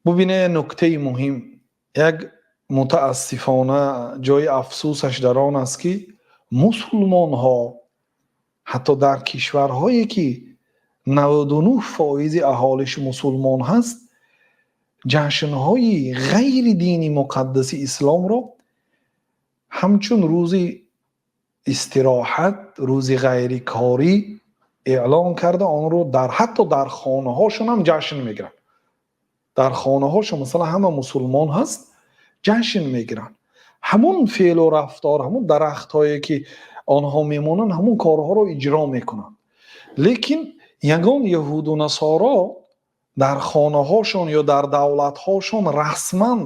Бубинед, нуктаи муҳим, як мутаассифона ҷои афсӯсаш дар он аст, ки мусулмонҳо ҳатто дар кишварҳое, ки 99% аҳолиш мусулмон ҳаст, ҷашнҳои ғайри дини муқаддаси исломро ҳамчун рӯзи истироҳат, рӯзи ғайрикорӣ эълон карда, онро дар ҳатто дар хонаҳошон ҳам ҷашн мегиранд. Дар хонаҳошон, масалан, ҳама мусулмон ҳаст, ҷашн мегиранд. Ҳамон феълу рафтор, ҳамон дарахтҳое, ки онҳо мемонанд, ҳамон корҳоро иҷро мекунанд. Лекин ягон яҳуду насоро дар хонаҳошон ё дар давлатҳошон расман,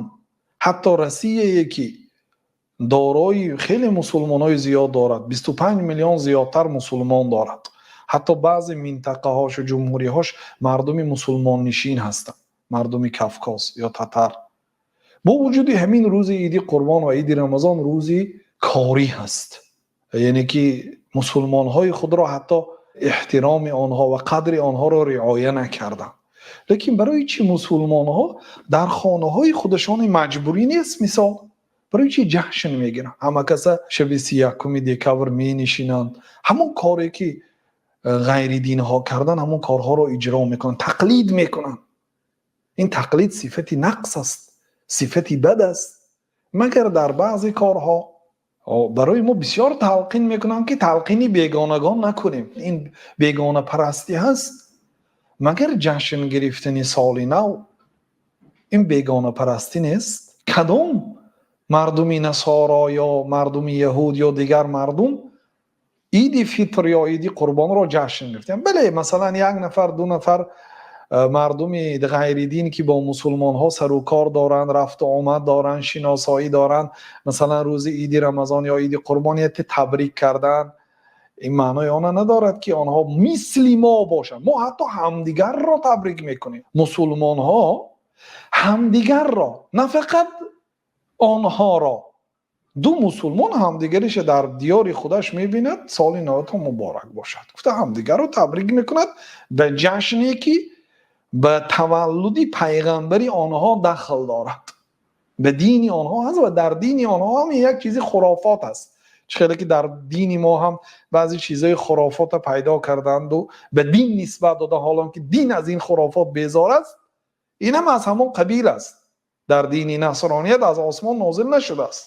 ҳатто Россияе, ки дорои хеле мусулмонҳои зиёд дорад, 25 миллион зиёдтар мусулмон дорад, ҳатто баъзе минтақаҳошу ҷумҳуриҳош мардуми мусулмоннишин ҳастанд, мардуми Кавкоз ё татар, бо вуҷуди ҳамин, рӯзи Иди Қурбон ва Иди Рамазон рӯзи корӣ ҳаст. Яъне ки мусулмонҳои худро, ҳатто эҳтироми онҳо ва қадри онҳоро риоя накарданд. Лекин барои чӣ мусулмонҳо дар хонаҳои худашон маҷбурӣ нест, мисол, барои чӣ ҷашн мегиранд? Ҳама каса шаби 31-уми декабр менишинанд, ҳамон коре, ки ғайри динҳо кардан, ҳамон корҳоро иҷро мекунанд, тақлид мекунанд. Ин тақлид сифати нақс аст, сифати бад аст. Магар дар баъзе корҳо барои мо бисёр талқин мекунанд, ки талқини бегонагон накунем, ин бегонапарастӣ ҳаст. Магар ҷашн гирифтани соли нав ин бегонапарастӣ нест? Кадом мардуми насоро ё мардуми яҳуд ё дигар мардум Иди Фитр ё Иди Қурбонро ҷашн гирифтанд? Бале, масалан, як нафар, ду нафар мардуми ғайридин, ки бо мусулмонҳо сару кор доранд, рафту омад доранд, шиносоӣ доранд, масалан, рӯзи Иди Рамазон ё Иди Қурбон яте табрик кардан, ин маънои онро надорад, ки онҳо мисли мо бошанд. Мо ҳатто ҳамдигарро табрик мекунем, мусулмонҳо ҳамдигарро, на фақат онҳоро. Ду мусулмон ҳамдигариша дар диёри худаш мебинад, «Соли наватон муборак бошад» гуфта, ҳамдигарро табрик мекунад ба ҷашне, ки ба таваллуди пайғамбари онҳо дахл дорад, ба дини онҳо ҳаст ва дар дини онҳо ҳам як чизи хурофот аст. Чӣ хеле ки дар дини мо ҳам баъзе чизҳои хурофотро пайдо карданду ба дин нисбат дода, ҳолон ки дин аз ин хурофот безор аст, ин ҳам аз ҳамон қабил аст. Дар дини насроният аз осмон нозил нашудааст.